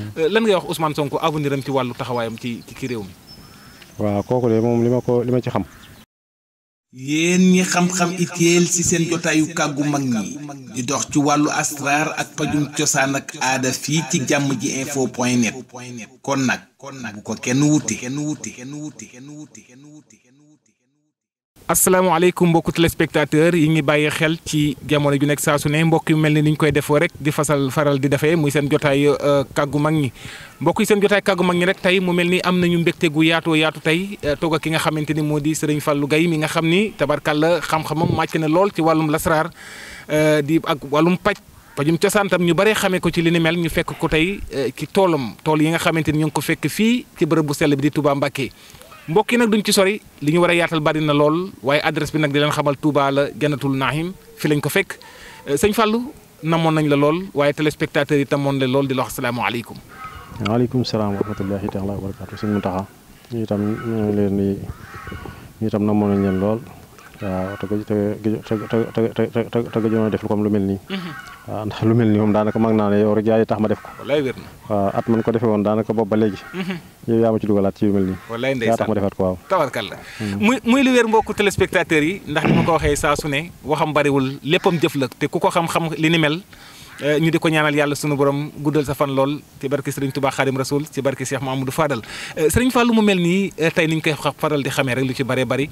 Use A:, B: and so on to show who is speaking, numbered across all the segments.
A: lan ngay wax Ousmane Sonko avenir am ci wàllu taxawaayam ci réew mi.
B: waaw kooku de moom li ma ci xam.
C: yéen ñi xam-xam itéel ci seen jotaayu kàggu mag ñi di dox ci wàllu asraar ak pajum cosaan ak aada fii ci jàmm ji info point net kon nag bu ko kenn wuti.
A: asalaamaaleykum mbokku téléspectateur yi ngi bàyyi xel ci jamono ju nekk saa su ne mbokk yu mel ni ñu koy defoo rek di faral di defee muy seen jotaay kàggu mag ñi mbokk yi seen jotaay kàggu mag ñi rek tey mu mel ni am nañu mbégte gu yaatu tey toog ak ki nga xamante ni moo di Serigne Fallou Gaye mi nga xam ni tabarkàlla xam-xamam màcc na lool ci wàllum lasraar di ak wàllum pajum cosaan tam ñu bare xamee ko ci li ni mel ñu fekk ko tey ci tool yi nga xamante ni ñu ngi ko fekk fii ci bërëb bu sell bi di Touba Mbacké mbokk yi nag duñ ci sori li ñu war a yaatal bari na lool waaye adresse bi nag di leen xamal Touba la Jannatul Nahim fi lañ ko fekk sëñ Fallou namoon nañ la lool waaye téléspectateurs yi tamoon la lool di la wax asalaamaaleykum.
B: waaleykum salaam wa rahmatullahi taala wa barakaatu sëñ Mountakha ñu itam ñoo ngi leen di ñu itam namoon nañ leen lool waaw te gëjoon a def lu comme lu mel nii. waaw ndax lu mel nii moom daanaka mag naa ne yow rek yaay tax ma def ko.
A: wallaay wér na.
B: waaw at man ko defee woon daanaka boobu ba léegi. yow yaa ma ci dugalaat ci yu mel nii.
A: wallaay ndeysaan
B: yaa tax ma defaat ko waaw.
A: tabarkalla muy lu wér mbokku téléspectateurs yi ndax ni ma ko waxee saa su ne waxam bariwul léppam jëf la te ku ko xam-xam li ni mel ñu di ko ñaanal yàlla sunu borom guddal sa fan lool ci barke Serigne Touba Khadim Rasoul ci barke Cheikh Mahamadou Fadal Serigne Fallou mu mel nii tey niñ koy faral di xamee rek lu ci bëree bëri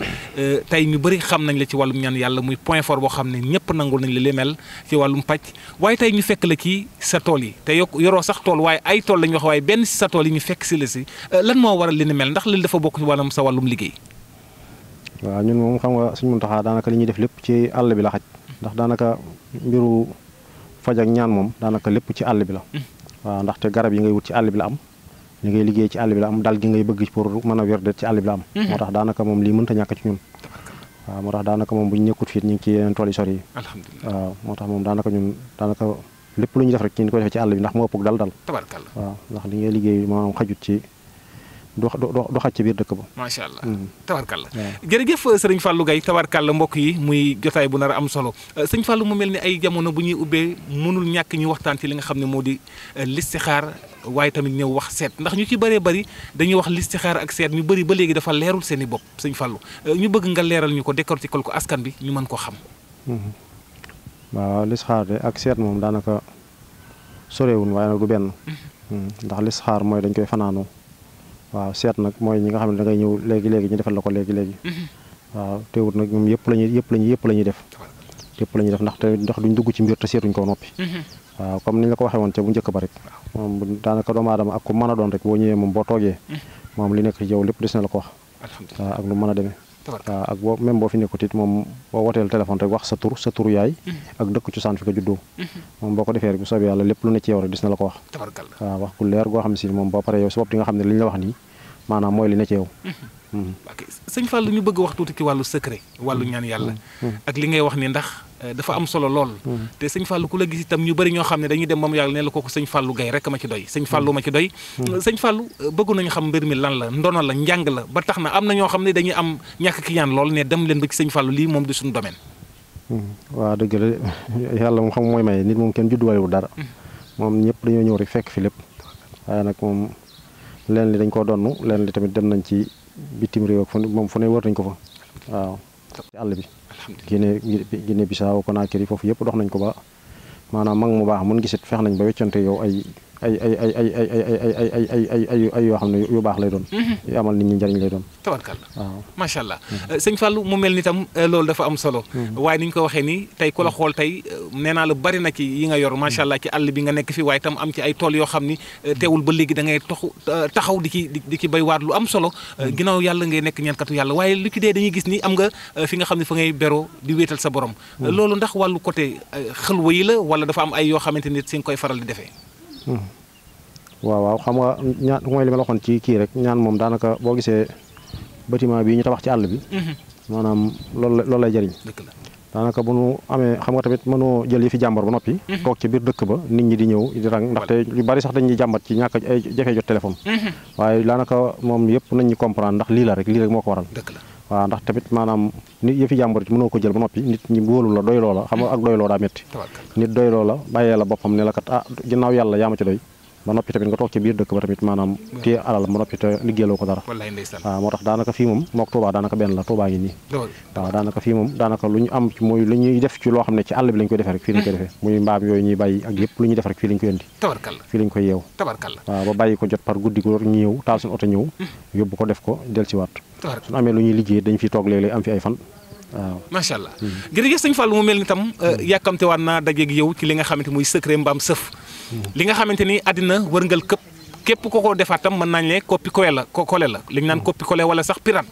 A: tey ñu bëri xam nañ la ci wàllum ñaan yàlla muy point fort boo xam ne ñëpp nangul nañ la li mel ci wàllum pàcc waaye tey ñu fekk la ci sa tool yi te yoroo sax tool waaye ay tool lañu wax waaye benn si sa tool yi ñu fekk si la si lan moo waral li ni mel ndax loolu dafa bokk ci wàllum sa wàllum liggéey.
B: waaw ñun moom xam nga Sëñ Mountakha daanaka li ñuy def lépp ci àll bi la xaj ndax daanaka mbiru faj ak ñaan moom daanaka lépp ci àll bi la waaw ndaxte garab yi ngay wut ci àll bi la am li ngay liggéey ci àll bi la am dal gi ngay bëgg pour mën a wér de ci àll bi la am moo tax daanaka moom lii mënta ñàkk ci ñun waaw moo tax daanaka moom bu ñu nekkut fii ñu ngi ci yeneen tool yi sori yi waaw moo tax moom daanaka ñun daanaka lépp lu ñu def rek ñu koy defee ci àll bi ndax moo ëpp dal
A: tabarkalla
B: waaw ndax li ngay liggéey maanaam xajut ci du xaj ci biir dëkk ba
A: macha allah tabarkalla jërëjëf sëriñ Fallou Gaye tabarkalla mbokk yi muy jotaay bu nar a am solo sëñ Fallou mu mel ni ay jamono bu ñuy ubbee mënul ñàkk ñu waxtaan ci li nga xam ne moo di listixaar waaye tamit ñëw wax seet ndax ñu ci bëree bëri dañuy wax listixaar ak seet ñu bëri ba léegi dafa leerul seen i bopp sëñ Fallou ñu bëgg nga leeral ñu ko décortiquer ko askan bi ñu mën ko xam
B: waaw listixaar de ak seet moom daanaka sorewun waaye nag du benn ndax listixaar mooy dañ koy fanaanoo waaw seet nag mooy ñi nga xam ne da ngay ñëw léegi ñu defal la ko léegi waaw teewut nag ñoom yëpp la ñuy def ndax duñ dugg ci mbir te seetuñ ko noppi waaw comme ni ñu la ko waxee woon ca bu njëkk ba rek moom daanaka doomu aadama ak ku mën a doon rek boo ñëwee moom boo toogee moom li nekk ci yow lépp des na la ko wax waaw ak lu mën a demee waaw ak boo même boo fi nekkut it moom boo wooteel téléphone rek wax sa turu yaay ak dëkk cosaan fi ko juddoo moom boo ko defee rek bu soobee yàlla lépp lu ne ci yow rek dis na la ko wax waaw wax ku leer goo xam ne si moom boo paree yow si bopp di nga xam ne li ñu la wax nii maanaam mooy li ne ci yow
A: sëñ Fallou ñu bëgg wax tuuti ci wàllu secret wàllu ñaan yàlla ak li ngay wax ni ndax dafa am solo lool te sëñ Fallou ku la gis itam ñu bëri ñoo xam ne dañuy dem ba mu yàlla ne la kooku sëñ Fallou Gaye rek ma ci doy sëñ Fallou ma ci doy sëñ Fallou bëggu nañu xam mbir mi lan la ndono la njàng la ba tax na am na ñoo xam ne dañuy am ñàkk ki ñaan lool ne dem leen ba ci sëñ Fallou lii moom di suñu domaine
B: waaw dëgg la yàlla moom xam mooy may nit moom kenn judduwalewul dara moom ñëpp dañoo ñëw rek fekk fi lépp waaye nag moom leen li dañ koo donn leen li tamit dem nañ ci bitim réew ak moom fu ne wër nañ ko fa waaw ci àll bi Guinée Bissau Conakry foofu yëpp dox nañ ko ba maanaam mag mu baax mun gisit fex nañ ba weccante yow ay yoo xam ne yu baax lay doon yu amal nit ñi njariñ lay doon
A: tabarkalla waaw macha allah sëñ Fallou mu mel ni tam loolu dafa am solo waaye ni ñu ko waxee ni tey ku la xool tey nee naa la bari na ci yi nga yor macha allah ci àll bi nga nekk fi waaye tam am ci ay tool yoo xam ni teewul ba léegi da ngay taxaw di ci bay waat lu am solo ginnaaw yàlla ngay nekk ñaankatu yàlla waaye lu ci dee dañuy gis ni am nga fi nga xam ne fa ngay beroo di wéetal sa borom loolu ndax wàllu côté xëlwa yi la wala dafa am ay yoo xamante ni si nga koy faral di defee
B: waaw xam nga ñaan mooy li ma la waxoon ci kii rek ñaan moom daanaka boo gisee bâtiment bii ñu tabax ci àll bi maanaam loolu lay jëriñ daanaka bu nu amee xam nga tamit mënoo jël yi fi jàmbar ba noppi toog ci biir dëkk ba nit ñi di ñëw di rang ndaxte yu bari sax dañuy jàmbat ci ñàkk ay jafe jot téléphone waaye daanaka moom yëpp nañ ñu comprendre ndax lii rek moo ko waral waaw ndax tamit maanaam nit yëfi jàmbur mënoo ko jël ba noppi nit ñi wóolu la doy loo la xam nga ak doy loo daa métti nit doy loo la bàyyee la boppam ne la kat ginnaaw yàlla yaa ma ci doy ba noppi tamit nga toog ci biir dëkk ba tamit maanaam téye alal ba noppi te liggéeyaloo ko dara
A: wallaay ndeysaan
B: waaw moo tax daanaka fii moom mook Touba daanaka benn la Touba ngi nii waaw daanaka fii moom daanaka lu ñu am mooy lu ñuy def ci loo xam ne ci àll bi lañ koy defee rek fii lañ koy defee muy mbaam yooyu ñuy bàyyi ak yëpp lu ñuy def rek fii lañ koy indi
A: tabarkalla
B: fii lañ koy yeew
A: tabarkalla
B: waaw ba bàyyi ko jot par guddi ko ñu ñëw taal suñu oto ñëw yóbbu ko def ko del si waat suñu amee lu ñuy liggéey dañ fi toog léeg-léeg am fi ay fan waaw
A: macha allah jërëjëf sëñ Fallou mu mel ni tam yàkkamte waat naa dajeeg yow ci li nga xamante muy secret mbaam sëf li nga xamante ni àddina wërngal këpp képp ko ko defaat tam mën nañ ne copie collé la collé la li ñu naan copie collé wala sax pirate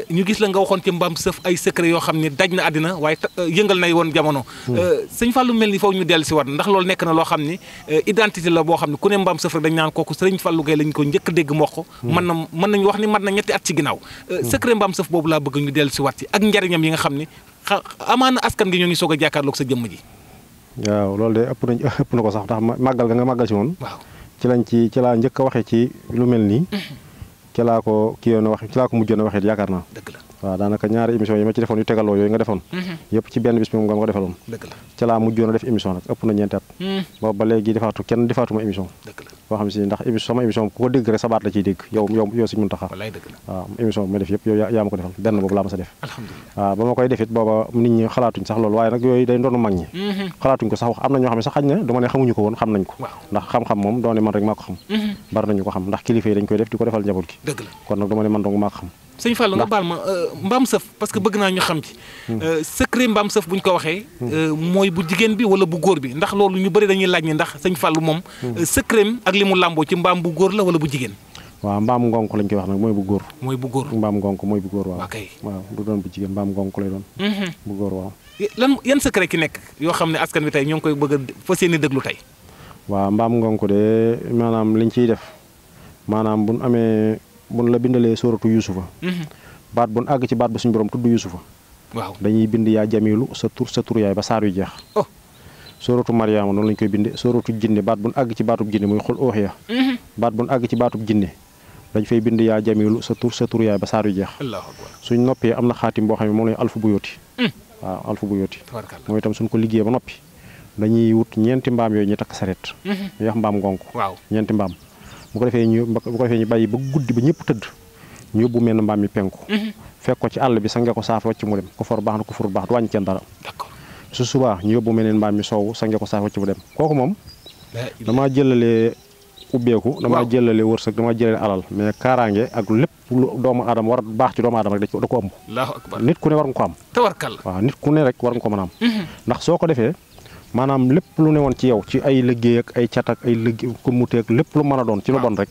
A: ñu gis la nga waxoon ci mbaam sëf ay secret yoo xam ne daj na àddina waaye yëngal nay woon jamono sëñ Fallou mel ni foofu ñu dellu si waat ndax loolu nekk na loo xam ni identité la boo xam ne ku ne mbaam sëf rek dañ naan kooku sëriñ Fallou Gueye lañ ko njëkk a dégg mu wax ko mën nañu wax ni mat na ñetti at ci ginnaaw secret mbaam sëf boobu laa bëgg ñu dellu si waat ci ak njariñam yi nga xam ni amaana askan gi ñoo ngi soog a jàkkaarloog sa jëmm ji
B: waaw loolu de ëpp na ko sax ndax màggal nga màggal si woon
A: waaw
B: ci laa njëkk a waxee ci lu mel nii ci laa ko kii yoon a wax ci laa ko mujjoon a waxee yaakaar naa
A: dëgg la
B: waaw daanaka ñaari émission yi ma ci defoon yu tegaloo yooyu nga defoon yëpp ci benn bis bi moom nga ma ko defaloon
A: dëgg la
B: ci laa mujjoon a def émission nag ëpp na ñeenti at boobu ba léegi defaatuma émission
A: dëgg la
B: boo xam si ndax sama émission ku ko dégg rek sa baat la ciy dégg yow si mun taxaw
A: wallaay dëgg la
B: waaw émission bi ma def yëpp yow yaa ma ko defal benn boobu laa ma sa def
A: alhamdulilah
B: waaw ba ma koy defit booba nit ñi xalaatuñ sax loolu waaye nag yooyu day doonu mag ñi xalaatuñ ko sax wax am na ñoo xam ne sax xañ na dama ne xamuñu ko woon xam nañ ko ndax xam-xam moom doone man rek maa ko xam bari nañu ko xam ndax kilifa yi dañ koy def di ko defal njaboot gi
A: dëgg la
B: kon nag dama ne man dong maa ko xam
A: sëñ Fallou nga baal ma mbaam sëf parce que bëgg naa ñu xam ci secret mbaam sëf bu ñu ko waxee mooy bu jigéen bi wala bu góor bi ndax loolu ñu bëri dañuy laaj ni ndax sëñ Fallou moom secret ak li mu làmboo ci mbaam bu góor la wala bu jigéen
B: waaw mbaam ngonk lañ koy wax nag mooy bu góor mbaam ngonk mooy bu góor waaw waaw du doon bu jigéen mbaam ngonk lay doon bu góor waaw
A: yan secret ki nekk yoo xam ne askan wi tey ñoo ngi koy bëgg a fas yéene déglu tey
B: waaw mbaam ngonk de maanaam liñ ciy def maanaam buñ la bindalee sóoratu yusufa baat buñ àgg ci baat ba suñu borom tudd yusufa
A: waaw
B: dañuy bind yaa jamilu sa tur yaay ba saar yu jeex sóoratu mariama noonu lañ koy binde sóoratu jinne baat buñ àgg ci baatub jinne muy xul ooxiya baat buñ àgg ci baatub jinne dañ fay bind yaa jamilu sa tur yaay ba saar yu jeex suñ noppee am na xaatim boo xam ne moom lañ alfu bu yooti waaw alfu bu yooti mooy itam suñ ko liggéey ba noppi dañuy wut ñeenti mbaam yooyu ñu takk saret ñu wax mbaam ngonk ñeenti mbaam bu ko defee ñu bàyyi ba guddi ba ñëpp tëdd ñu yóbbu mel mbaam mi penku fekk ko ci àll bi sange ko saaf wàcc mu dem ko for baax na ko for baax du wàññi kenn dara su subaa ñu yóbbu mel mbaam mi soow sange ko saaf wàcc mu dem kooku moom damaa jëlale ubbeeku damaa jëlale wërsëg damaa jëlale alal mais kaaraange ak lépp lu doomu aadama war baax ci doomu aadama rek da ko ëmb nit ku ne war nga ko am waaw nit ku ne rek war nga ko mën a am ndax soo ko defee maanaam lépp lu ne woon ci yow ci ay liggéey ak ay cat ak ay liggéey ko muteeg lépp lu mën a doon ci lu bon rek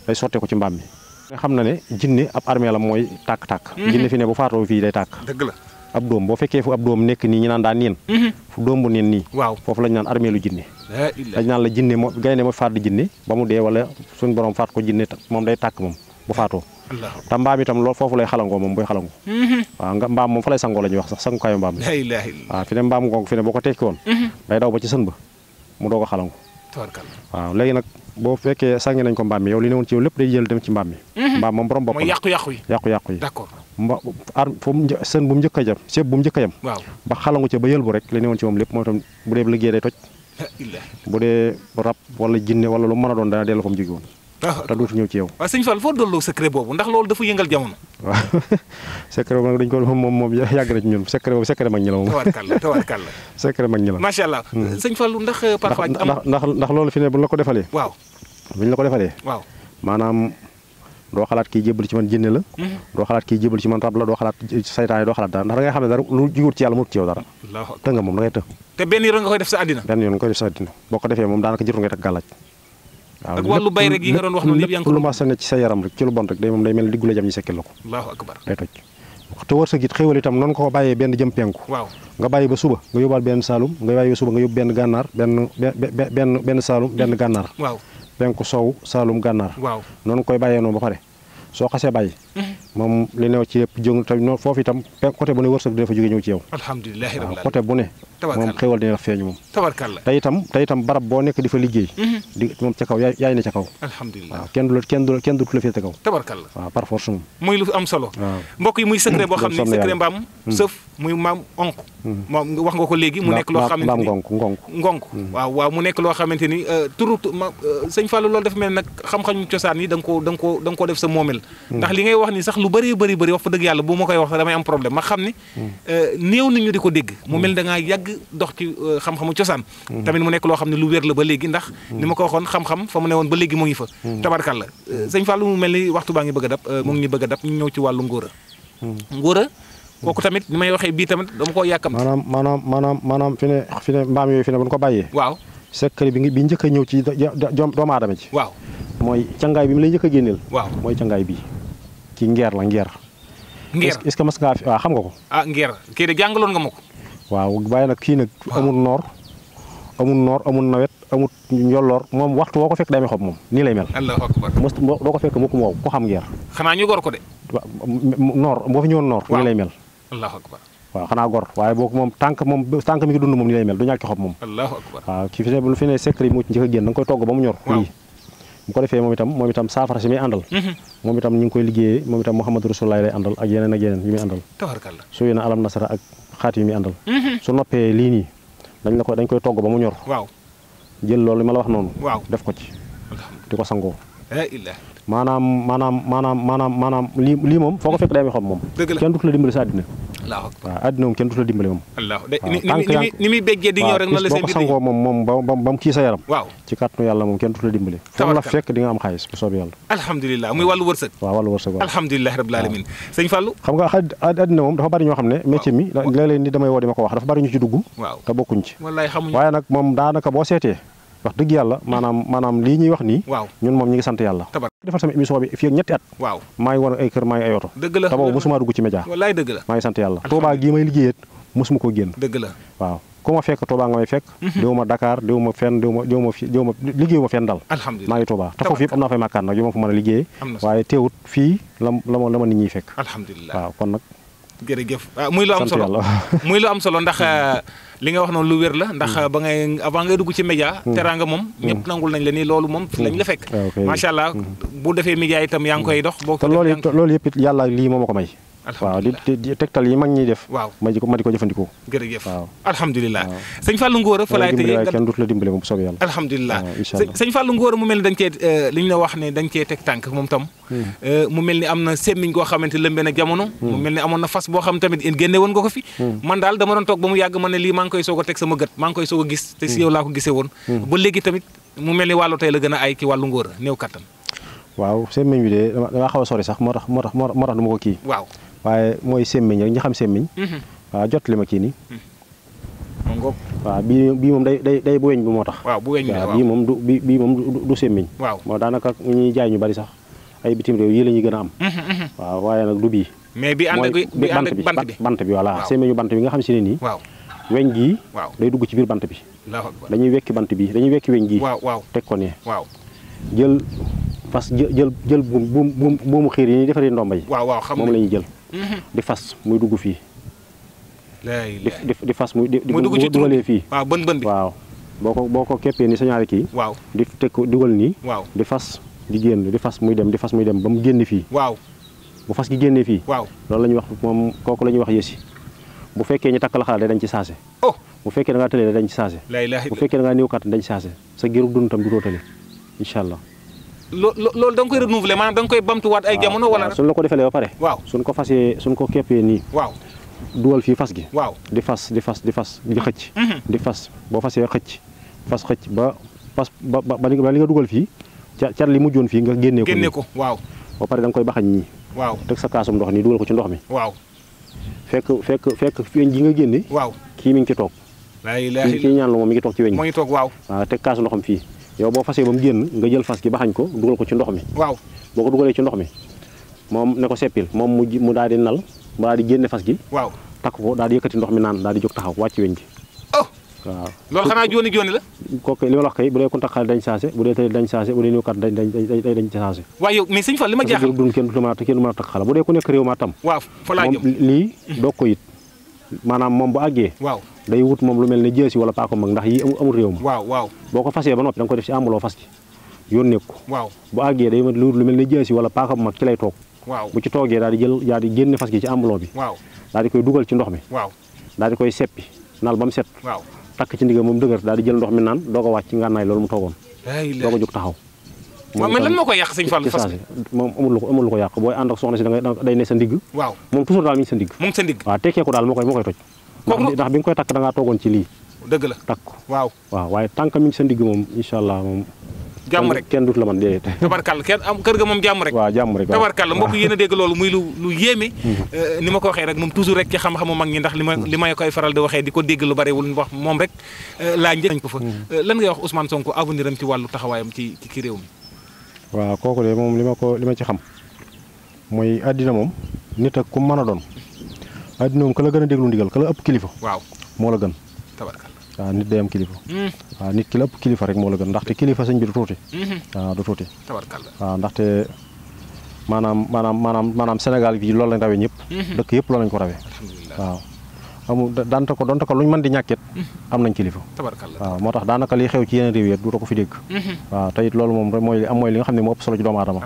B: day sottee ko ci mbaam mi nga xam na ne jinne ab armée la mooy tàkk-tàkk jinne fi ne bu faatoo fii day tàkk
A: dëgg la
B: ab doom boo fekkee fu ab doom nekk nii ñu naan daa neen fu doom bu neen nii foofu lañu naan armée lu jinne dañ naan la jinne moo gaynde mooy faat di jinne ba mu dee wala suñ borom faat ko jinne moom day tàkk moom bu faatoo te mbaam itam loolu foofu lay xalangoo moom booy xalangu waaw nga mbaam moom fa lay sangoo la ñuy wax sax sangukaayu mbaam waaw fi ne mbaam ngoog fi ne boo ko tekki woon day daw ba ci sën ba mu doog a xalangu waaw léegi nag boo fekkee sàngi nañ ko mbaam mi yow li ne woon ci yow lépp day jël dem ci mbaam mi mbaam moom borom bopp
A: mooy yàqu-yàqu
B: yi d'accord sën bu mu njëkk a jëm séeb bu mu njëkk a jëm ba xalangu ca ba yël bu rek li ne woon ci moom lépp mooy tam bu dee liggéey day toj bu dee rab wala jinne wala lu mën a doon dana dellu fa mu jóge woon te dootu ñëw ci yow
A: waaw sëñ Fall foo dolloo secret boobu ndax loolu dafa yëngal jamono
B: waaw secret boobu nag dañ ko moom yàgg na ci ñun secret boobu secret mag ñi la moom
A: tawarkalla
B: secret mag ñi la
A: macha allah sëñ Fall ndax parfois
B: ndax loolu fi ne bu la ko defalee buñ la ko defalee maanaam doo xalaat kii jébal ci man jinne la doo xalaat kii jébal ci man rab la doo xalaat saytaan doo xalaat dara ndax da ngay xam ne dara lu jiwut ci yàlla mënut ci yow dara të nga moom da ngay të
A: te benn yoon nga koy def sa àddina
B: nga koy def sa àddina boo ko defee moom daanaka jëru ngay teg gàllaaj
A: waaw ak wàllu bay rek yi nga doon wax noonu yëpp yaa ngi ko
B: lu ma sa ne ci sa yaram rek ci lu bon rek day moom day mel ni diggu la jam ñi sekkil la ko
A: allahu akbar
B: day toj te wërsëg it xéwal itam noonu ko bàyyee benn jëm penku nga bàyyi ba suba nga yóbbaal benn saalum nga bàyyi ba suba nga yóbbu benn gànnaar benn saalum benn gànnaar penku sow saalum gànnaar noonu koy bàyyee noonu ba pare soo xasee bàyyi moom li new ci yëpp jóg te foofu itam côté bu ne wërsëg dina fa jóge ñëw ci yow.
A: alhamdulilah rabbil alamin
B: côté bu ne. moom xéwal dina feeñu moom.
A: tabarkalla
B: te itam barab boo nekk di fa liggéey. di moom ca kaw yaay ne ca kaw.
A: alhamdulilah
B: waaw kenn du la féete kaw.
A: tabarkalla
B: waaw par force moom.
A: muy lu am solo.
B: waaw
A: mbokk yi muy secret boo xam ne secret mbaam sëf muy maam onk moom wax nga ko léegi mu nekk loo xamante ni
B: mbaam ngonk
A: waaw mu nekk loo xamante ni turu sëñ Fallou loolu dafa mel nag xam-xam cosaan yi da nga ko def sa moomel ndax li ngay wax ni sax lu bëri wax fa dëgg yàlla bu ma koy wax sax damay am problème ma xam ni néew nit ñu di ko dégg mu mel da ngaa yàgg dox ci xam-xamu cosaan tamit mu nekk loo xam ne lu wér la ba léegi ndax ni ma ko waxoon xam-xam fa mu ne woon ba léegi mu ngi fa tabarkalla sëñ Fallou mu mel ni waxtu baa ngi bëgg a dab mu ngi ñu bëgg a dab ñu ñëw ci wàllu ngóora kooku tamit ni may waxee bii tamit dama koo yàkkam
B: maanaam fi ne mbaam yooyu fi ne bu ñu ko bàyyee
A: waaw secret
B: bi njëkk a ñëw ci doomu aadama ci
A: waaw
B: mooy cangaay bi mu lay njëkk a génneel
A: waaw
B: mooy cangaay bi ci ngeer est-ce que mas ngaa waaw xam nga ko
A: ngeer kii de jàngaloon nga ma ko
B: waaw waaye nag kii nag amul nawet amul njolloor moom waxtu woo ko fekk day may xob moom nii lay mel
A: allahu akbar
B: doo ko fekk mukk mu wow ko xam ngeer
A: xanaa ñu gor ko de
B: noor boo fi ñëwoon noor nii lay mel
A: allahu akbar
B: waaw xanaa gor waaye boo moom tànk mi ngi dund moom nii lay mel du ñàkki xob moom
A: allahu akbar
B: waaw ki fi ne secret bi mu ci njëkk a génn da nga koy togg ba mu ñor bu ko defee moom itam saafara si muy àndal moom itam ñu ngi koy liggéeyee moom itam Muhammadu Rasulullah lay àndal ak yeneen yu muy àndal
A: tabarkalla
B: su yéene alam nasara ak xaati yu muy àndal su noppee lii nii dañ koy togg ba mu ñor
A: waaw
B: jël loolu ma la wax noonu
A: waaw
B: def ko ci di ko sangoo
A: la ilaha
B: maanaam lii moom foo ko fekk day may xob moom kenn dut la dimbali sa àddina
A: waaw
B: àddina moom kenn dut la dimbali moom
A: ni muy béggee di ñëw rek na la
B: boo ko sangoo moom ba mu kii sa yaram
A: waaw ci
B: kàttanu yàlla moom kenn dut la dimbali foofu la fekk di nga am xaalis bu soobee yàlla
A: alhamdulilah muy wàllu wërsëg waaw alhamdulilah rabbil alamin sëñ Fallou xam
B: nga àddina moom dafa bari ñoo xam ne métier mi léeg-léeg ni damay woo di ma ko wax dafa bari ñu ci dugg te bokkuñ ci waaye nag moom daanaka boo seetee wax dëgg yàlla maanaam lii ñuy wax nii ñun moom ñi ngi sant yàlla defal sama émission bi fii ak ñetti at waaw maa ngi woon ay kër maa ngi ay oto
A: dëgg la
B: te boobu mosuma dugg ci média
A: wallaay dëgg la
B: maa ngi sant yàlla Touba gii may liggéeyat mosuma koo génn
A: dëgg la
B: waaw ku ma fekk Touba nga may fekk déwuma Dakar déwuma fenn liggéeyuma fenn dal maa ngi Touba te foofu yëpp am naa fay màkkaan nag yu ma fa mën a liggéeyee waaye teewut fii la ma nit ñiy fekk
A: alhamdulilah
B: waaw kon nag
A: jërëjëf muy lu am solo ndax li nga wax noonu lu wér la ndax ba ngay avant ngay dugg ci média teraanga moom ñëpp nangul nañ la ni loolu moom fi lañ la fekk macha allah bu defee média itam yaa ngi koy dox
B: te loolu yëpp yàlla lii moo ma ko may waaw di tegtal yi mag ñiy def
A: waaw
B: ma di ko jëfandikoo
A: jërëjëf waaw alhamdulilah sëñ Fallou Ngora fa laay tëjee
B: kenn dut la dimbale moom bu soobee yàlla
A: alhamdulilah sëñ Fallou Ngora mu mel ni dañ cee li ñu la wax ne dañ cee teg tànk moom tam mu mel ni am na semmiñ goo xamante lëmbe na jamono mu mel ni amoon na fas boo xam tamit génne woon nga ko fi man daal dama doon toog ba mu yàgg man ne lii maa ngi koy soog a teg sama gët maa ngi koy soog a gis te si yow laa ko gisee woon ba léegi tamit mu mel ni wàllu tey la gën a ay ci wàllu ngóora néew kattan
B: waaw semmiñ bi de dangaa xaw a sori sax moo tax du ma ko kii
A: waaw
B: waaye mooy semmiñ rek ñi xam semmiñ waaw jot li ma kii nii waaw bii moom day bu weñ bi moo tax
A: waaw bu weñ bi
B: waaw bii moom du semmiñ
A: waaw
B: moo daanaka ñuy jaay ñu bari sax ay bitim réew yii la ñuy gën a am waaw waaye nag du bii
A: mais bi ànd ak
B: bant bi voilà semmiñu bant bi nga xam si ne nii
A: waaw
B: weñ gii day dugg ci biir bant bi dañuy wekki bant bi dañuy wekki weñ gii teg ko ne
A: waaw
B: jël fas jël buumu xiir yi ñuy defaree ndomba yi moom la ñuy jël di fas muy dugg fii di fas muy dugalee fii
A: waaw bën bi
B: waaw boo ko keppee ni sa ñaari kii
A: waaw
B: di teg ko dugal nii
A: waaw
B: di fas di génn di fas muy dem ba mu génn fii
A: waaw
B: bu fas gi génnee fii
A: waaw
B: loolu la ñuy wax moom kooku la ñuy wax yësi bu fekkee ñu takk la xalaat dañ ci saase bu fekkee da ngaa tëlee dañ ci saase bu fekkee da ngaa néew kàttan dañ ci saase sa giru dund tam du doo tële incha allah
A: loolu da nga koy renouveler maanaam da nga koy bamtuwaat ay jamono wala
B: suñ la ko defalee ba pare
A: waaw
B: suñ ko keppee nii
A: waaw
B: dugal fii fas gi
A: waaw
B: di fas di xëcc di fas boo fasee xëcc ba li nga dugal fii car li mujjoon fii nga génnee ko
A: waaw
B: ba pare da nga koy baxañ ñii
A: waaw
B: teg sa kaasum ndox nii dugal ko ci ndox mi
A: waaw
B: fekk weñ ji nga génne
A: waaw
B: kii mi ngi ci toog kii ñaan la moom mi ngi toog ci weñ
A: moo ngi toog waaw
B: teg kaasu ndoxam fii yow boo fasee ba mu génn nga jël fas gi baxañ ko dugal ko ci ndox mi
A: waaw
B: boo ko dugalee ci ndox mi moom ne ko seppil moom mu daal di nal mu daal di génne fas gi
A: waaw
B: takk ko daal di yëkkati ndox mi naan daal di jóg taxaw wàcc weñ gi waaw
A: loolu xanaa jooni jooni la.
B: kooku li ma la wax kay bu dee ku taxal dañ changé bu dee tey dañ changé bu dee ñëw kat dañ changé.
A: waaye yow mais sëñ Fall li ma jaaxal
B: dun kenn du mën a tax xala bu dee ku nekk réew ma tam.
A: waaw fa laa jëm
B: moom lii doog ko it maanaam moom bu àggee.
A: waaw
B: day wut moom lu mel ne jësi wala paako mag ndax yi amul réew ma.
A: waaw
B: boo ko fasee ba noppi da nga ko def ci ambuloo fas ci yónnee ko.
A: waaw
B: bu àggee day wut lu mel ne jësi wala paako mag ci lay toog.
A: waaw
B: bu ci toogee daal di génne fas gi ci ambuloo bi.
A: waaw
B: daal di koy dugal ci ndox mi.
A: waaw
B: daal di koy seppi naal ba mu set.
A: waaw
B: takk ci ndigam moom dëgër daal di jël ndox mi naan doo ko wàcc ngànnaay loolu mu toogoon. doo ko jóg taxaw.
A: waaw mais lan moo koy yàq sëñ Fall fas
B: moom amul lu ko yàq booy ànd ak soxna si day ne sa ndigg.
A: waaw
B: moom toujours daal mi ngi sa ndigg.
A: mu ngi sa ndigg.
B: waaw tekkee ko daal moo koy toj. ndax bi nga koy takk da ngaa toogoon ci lii.
A: dëgg la
B: takk ko
A: waaw
B: waaye tànk mi ngi sa ndigg moom incha allah moom.
A: jàmm rek
B: kenn dut la man déedéet.
A: tabarkàlla kenn am kër ga moom jàmm rek.
B: waaw jàmm rek
A: tabarkàlla mbokk yéen a dégg loolu muy lu yéeme. ni ma ko waxee rek moom toujours rek ci xam-xamu mag ñi ndax li may koy faral di waxee di ko dégg lu bariwul wax moom rek laa njëkk nañ ko fa. lan ngay wax Ousmane Sonko avenir am ci wàllu taxawaayam ci réew mi.
B: waaw kooku de moom li ma ci xam mooy àddina moom nit ak ku mën a doon àddina moom ka la gën a déglu ndigal ka la ëpp kilifa.
A: waaw
B: moo la gën.
A: tabarkàlla
B: waaw nit day am kilifa. waaw nit ki la ëpp kilifa rek moo la gën ndaxte kilifa sëñ bi du tuuti. waaw du tuuti.
A: tabarkàlla
B: waaw ndaxte maanaam Sénégal gi loolu lañ rawee ñëpp. dëkk yëpp loolu lañ ko rawee. waaw amul donte ko luñ mën di ñàkkit am nañ kilifa.
A: tabarkàlla
B: waaw moo tax daanaka liy xew ci yeneen réew yi du ko fi dégg. waaw te it loolu moom mooy li nga xam ne moo ëpp solo ci doomu aadama.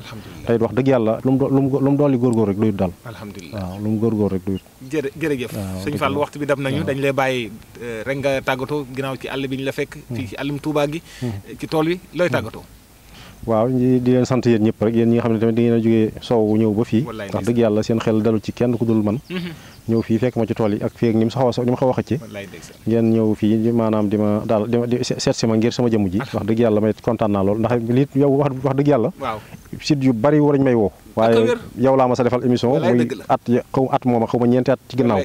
B: te it wax dëgg yàlla lu mu dolli góorgóor rek doyut daal.
A: alhamdulilah
B: waaw lu mu góorgóor rek doyut.
A: jërëjëf sëñ Fall waxtu bi dab nañu dañ lay bàyyi rek nga tàggatoo ginnaaw ci àll bi ñu la fekk fii ci àllum Touba gi ci tool wi looy tàggatoo.
B: waaw di leen sant yéen ñëpp rek yéen ñi nga xam ne tamit da ngeen a jógee soow ñëw ba fii wax dëgg yàlla seen xel dalul ci kenn ku dul man ñëw fii fekk ma ci tool yi ak fii ak ni mu xaw a xëcc ngeen ñëw fii maanaam di seet si ma ngir sama jëmm ji wax dëgg yàlla may kontaan naa lool ndax lii yow wax dëgg yàlla site yu bari warañ may woo waaye yow laa ma sa defal émission muy at mooma xaw ma ñeenti at ci ginnaaw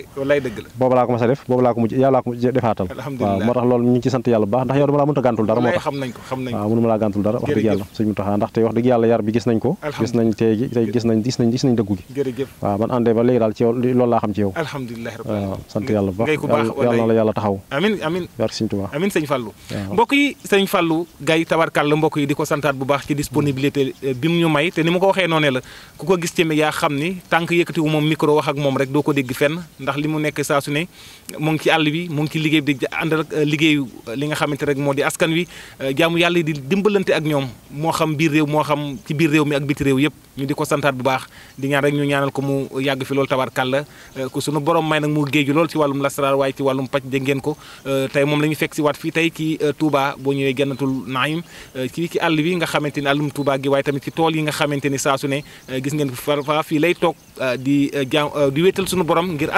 B: boobu laa ko ma sa def boobu laa ko mujj yow laa ko mujj defaatal waaw moo tax loolu ñu ngi ci sant yàlla bu baax ndax yow dama laa mënta gàntul dara moo tax waaw mënu ma laa gàntul dara wax dëgg yàlla sëñ mu taxaa ndaxte wax dëgg yàlla yar bi gis nañ ko gis nañ tey gi tey gis nañ dëggu gi waaw ban àndee ba léegi daal ci yow loolu laa xam ci yow
A: alhamdulilah
B: waaw sant yàlla bu baax yàlla na la yàlla taxaw
A: amiin
B: barke sëñ Tuubaa
A: amiin sëñ Fallou mbokk yi sëñ Fallou Gaye tabarkàlla mbokk yi di ko santaat bu baax ci disponibilité bi mu ñu may te ni ma ko waxee noonu la ku ko gis ci yaa xam ni tànk yëkkatiwu moom micro wax ak moom rek doo ko dégg fenn ndax li mu nekk saa su ne mu ngi ci àll bi mu ngi ci liggéey bi di ànd ak liggéeyu li nga xamante rek moo di askan wi jaamu yàlla di dimbalante ak ñoom moo xam biir réew moo xam ci biir réew mi ak biti réew yëpp ñu di ko santaat bu baax di ñaan rek ñu ñaanal ko mu yàgg fi loolu tabarkàlla ku sunu borom may nag mu géeju lool ci wàllum lasaraar waaye ci wàllum paj dégg ngeen ko tey moom la ñu fekk si waat fii tey ci Touba boo ñëwee Jannatul Naim ci àll bi nga xamante ni àllum Touba gi waaye tamit ci tool yi nga xamante ni saa su ne gis ngeen fa fii lay toog di wéetal sunu borom ngir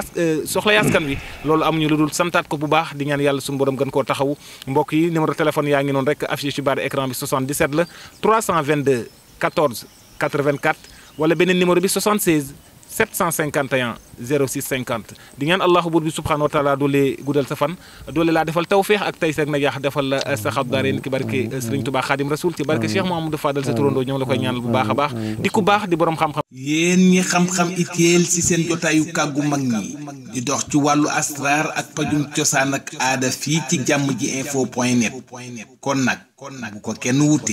A: soxlay askan wi loolu amuñu lu dul santaat ko bu baax di ñaan yàlla sunu borom gën koo taxawu mbokk yi numéro téléphone yaa ngi noonu rek affiché ci barre écran bi 77 la 322 14 84 wala beneen numéro bi 76 751 06 50 di ñaan allahu buur bi subhanahu wa taala doole guddal sa fan doole laa defal tawfeex ak tey seeg na jaax defal la saxab daareen ki barke Sëriñ Tuubaa Xaadim Rasul ci barke Cheikh Mouhamadou Fadal sa turandoo ñoo la koy ñaanal bu baax a baax di ku baax di borom xam-xam
C: yéen ñi xam-xam itéel ci seen jotaayu kàggu mag ñi di dox ci wàllu asraar ak pajum cosaan ak aada fii ci jàmm ji info point net kon nag bu ko kenn wuute